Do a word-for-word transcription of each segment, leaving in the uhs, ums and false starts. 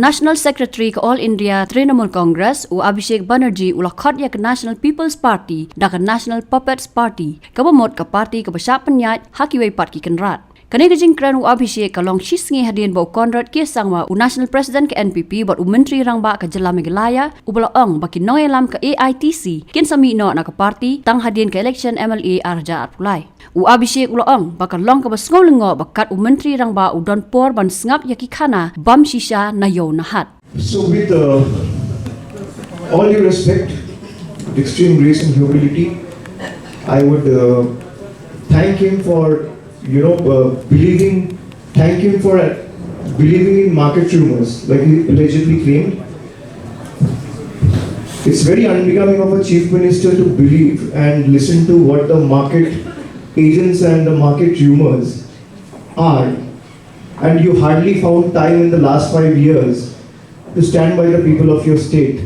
National Secretary ka All India Trinamool Congress, u Abhishek Banerjee, u la khot ïa ka National People's Party da ka National Puppets Party, kaba mut ka party kaba shah pynïaid ha kiwei pat ki kynrad. Kane ka jingkren u Abhishek ka long shi sngi hadien ba u Conrad K Sangma, u National President ka N P P bad u Myntri Rangbah ka jylla Meghalaya, uba la ong ba ki nongïalam ka A I T C kin sa mih noh na ka party tang hadien ka election M L A ar hajar arphew lai. U Abhishek u la ong ba ka long kaba sngewlyngngoh ba kat u Myntri Rangbah u don por ban sngap ïa ki khana bam shisha na ïew na hat. So with uh, all due respect, extreme grace and humility, I would uh, thank him for, you know, uh, believing, thank him for uh, believing in market rumors, like he allegedly claimed. It's very unbecoming of a chief minister to believe and listen to what the market agents and the market rumors are, and you hardly found time in the last five years to stand by the people of your state.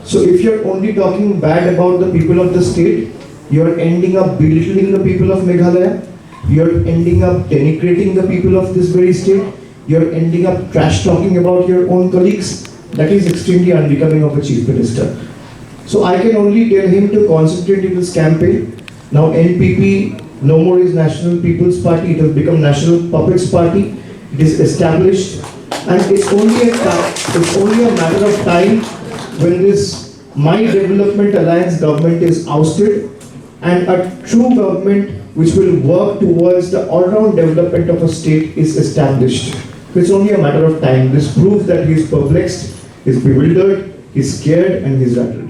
So if you're only talking bad about the people of the state, you're ending up belittling the people of Meghalaya, you're ending up denigrating the people of this very state, you're ending up trash talking about your own colleagues. That is extremely unbecoming of a chief minister. So I can only tell him to concentrate in his campaign. Now N P P no more is National People's Party, it has become National Puppets Party. It is established, and it's only a ta- it's only a matter of time when this My Development Alliance government is ousted and a true government which will work towards the all-round development of a state is established. It's only a matter of time. This proves that he is perplexed, he's bewildered, he's scared, and he's rattled.